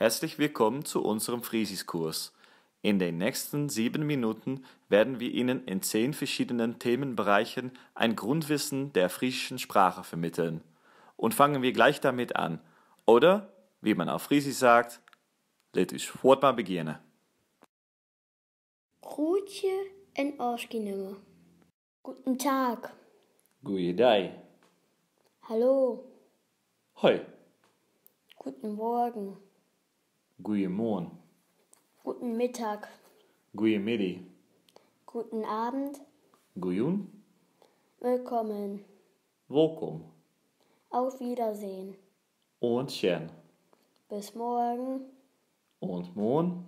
Herzlich willkommen zu unserem Friesischkurs. In den nächsten 7 Minuten werden wir Ihnen in 10 verschiedenen Themenbereichen ein Grundwissen der friesischen Sprache vermitteln. Und fangen wir gleich damit an. Oder, wie man auf Friesisch sagt, lit ús fuort mar begjinne. Groetsje en ôfskie nimme. Guten Tag. Goeiedei. Hallo. Hoi. Guten Morgen. Goeiemoarn. Guten Mittag. Goeiemiddei. Guten Abend. Goejûn. Willkommen. Wolkom. Auf Wiedersehen. Oant sjen. Bis morgen. Oant moarn.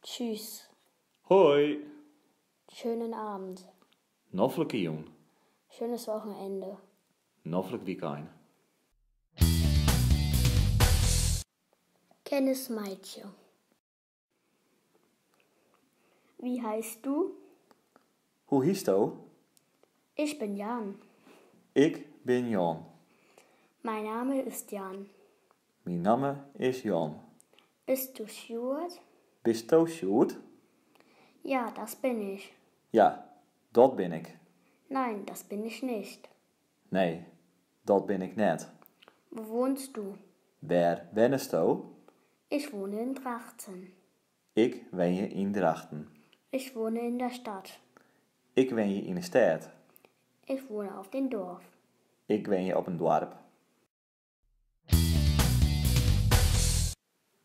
Tschüss. Hoi. Schönen Abend. Noflike jûn. Schönes Wochenende. Noflik wykein. Kennis meitsje. Wie heißt du? Hoe hietsto? Ich bin Jan. Ik bin Jan. Mein Name ist Jan. Myn namme is Jan. Bist du Sjoerd? Bisto Sjoerd? Ja, das bin ich. Ja, dat bin ik. Nein, das bin ich nicht. Nee, dat bin ik net. Wo wohnst du? Wêr wennesto? Ich wohne in Drachten. Ik wenje yn Drachten. Ich wohne in der Stadt. Ik wenje yn 'e stêd. Ich wohne auf dem Dorf. Ik wenje op in doarp.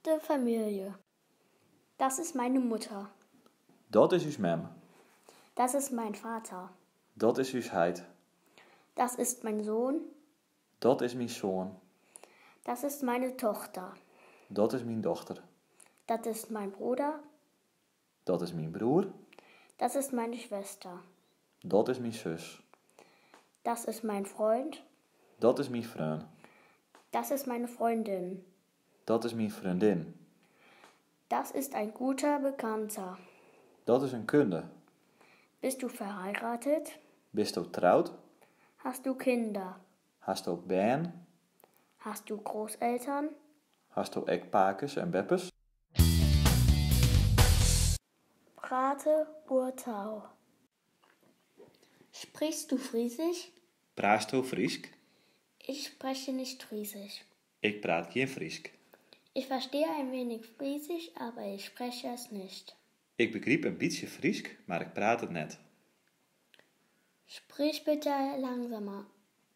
De Familie. Das ist meine Mutter. Dat is ús mem. Das ist mein Vater. Dat is ús heit. Das ist mein Sohn. Dat is myn soan. Das ist meine Tochter. Dat is myn dochter. Das ist mein Bruder. Dat is myn broer. Das ist meine Schwester. Dat is myn sus. Das ist mein Freund. Dat is myn freon. Das ist meine Freundin. Dat is myn freondin. Das ist ein guter Bekannter. Dat is in kunde. Bist du verheiratet? Bisto troud? Hast du Kinder? Hasto bern? Hast du Großeltern? Hasto ek pakes en beppes? Prate oer taal. Sprichst du Friesisch? Praatsto Frysk? Ich spreche nicht Friesisch. Ik praat gjin Frysk. Ich verstehe ein wenig Friesisch, aber ich spreche es nicht. Ik begryp in bytsje Frysk, mar ik praat it net. Sprich bitte langsamer.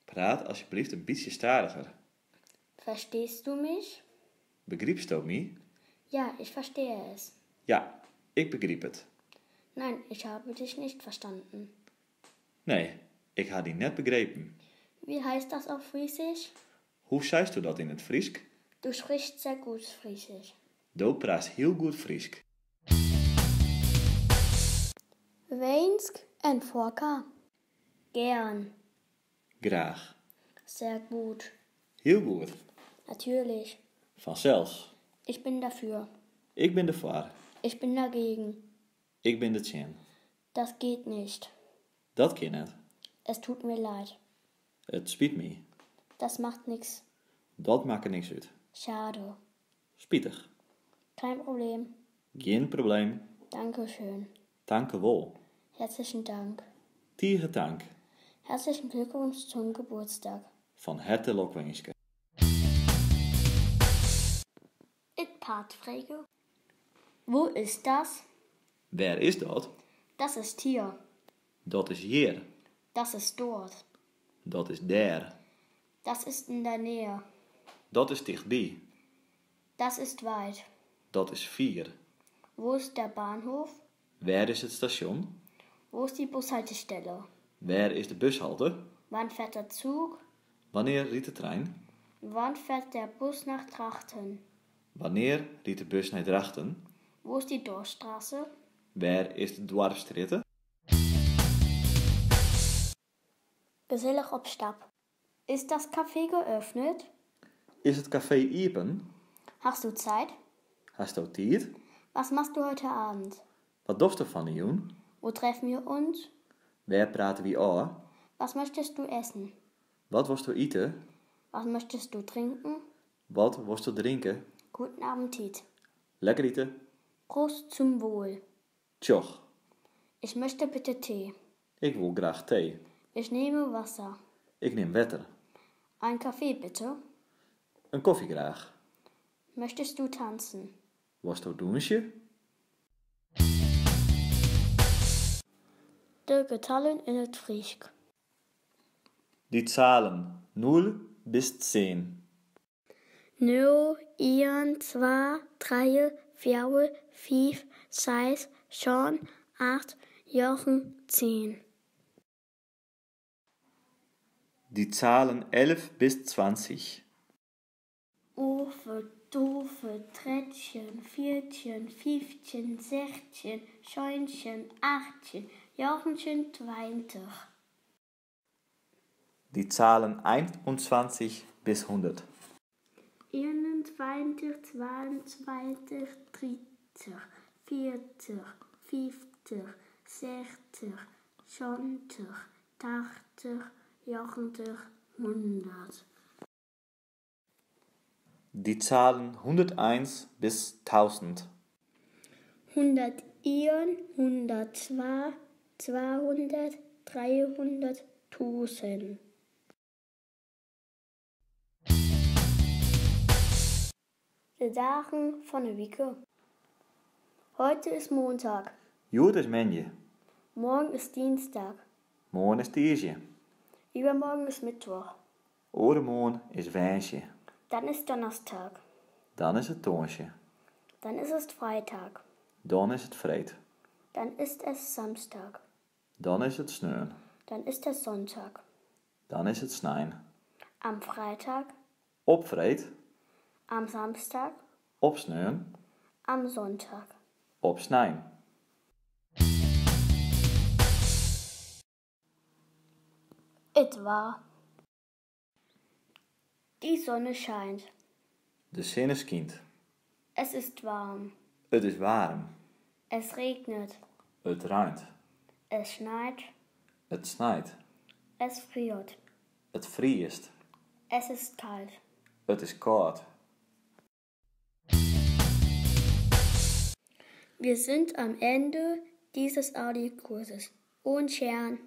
Praat asjebleaft in bytsje stadiger. Verstehst du mich? Begrypsto my? Ja, ich verstehe es. Ja, ik begryp it. Nein, ich habe dich nicht verstanden. Nee, ik ha dy net begrepen. Wie heißt das auf Friesisch? Hoe seisto dat yn it Frysk? Du sprichst sehr gut Friesisch. Do praatst hiel goed Frysk. Winsk en foarkar. Gern. Graach. Sehr gut. Hiel goed. Natürlich. Fansels. Ich bin dafür. Ik bin derfoar. Ich bin dagegen. Ik bin dertsjin. Das geht nicht. Dat kin net. Es tut mir leid. It spyt my. Das macht nichts. Dat makket niks út. Schade. Spitich. Kein Problem. Gjin probleem. Dankeschön. Tankewol. Herzlichen Dank. Tige tank. Herzlichen Glückwunsch zum Geburtstag. Fan herte lokwinske. It part frege. Wo ist das? Wêr is dat? Das ist hier. Dat is hjir. Das ist dort. Dat is dêr. Das ist in der Nähe. Dat is tichtby. Das ist weit. Dat is fier. Wo ist der Bahnhof? Wêr is it stasjon? Wo ist die Bushaltestelle? Wêr is de bushalte? Wann fährt der Zug? Wannear rydt de trein? Wann fährt der Bus nach Drachten? Wannear rydt de bus nei Drachten? Wo ist die Dorfstraße? Wêr is de Doarpsstrjitte? Gesellich op stap. Ist das Café geöffnet? Is it kafee iepen? Hast du Zeit? Hasto tiid? Was machst du heute Abend? Wat dochsto fan 'e jûn? Wo treffen wir uns? Wêr prate wy ôf? Was möchtest du essen? Wat wolsto ite? Was möchtest du trinken? Wat wolsto drinke? Guten Appetit. Lekker ite. Prost zum Wohl. Tsjoch. Ich möchte bitte Tee. Ik wol graach tee. Ich nehme Wasser. Ik nim wetter. Ein Kaffee bitte. In kofje graach. Möchtest du tanzen? Wolsto dûnsje? De getallen yn it Frysk. Die Zahlen nul bis zehn. Nul, ien, twa, trije, fjouwer, fiif, seis, sân, acht, njoggen, tsien. Die Zahlen 11 bis 20. Alve, 12, 13, 14, 15, 16, 17, 18, 19, 20. Die Zahlen 21 bis 100. 21, 22, 30, 40, 50, 60, 70, 80, 90, 100. Die Zahlen 101 bis 1000. 101, 102, 200, 300, 1000. De dagen fan 'e wike. Heute ist Montag. Hjoed is moandei. Morgen ist Dienstag. Moarn is tiisdei. Übermorgen ist Mittwoch. Oaremoarn is woansdei. Dann ist Donnerstag. Dan is it tongersdei. Dann ist es Freitag. Dan is it freed. Dann ist es Samstag. Dan is it sneon. Dann ist es Sonntag. Dan is it snein. Am Freitag. Op freed. Am Samstag. Op sneon. Am Sonntag. Op snein. It waar. Die Sonne scheint. De sinne skynt. Es ist warm. It is waarm. Es regnet. It reint. Es schneit. It snijt. Es friert. It friest. Es ist kalt. It is kâld. Wir sind am Ende dieses Audiokurses. Oant sjen.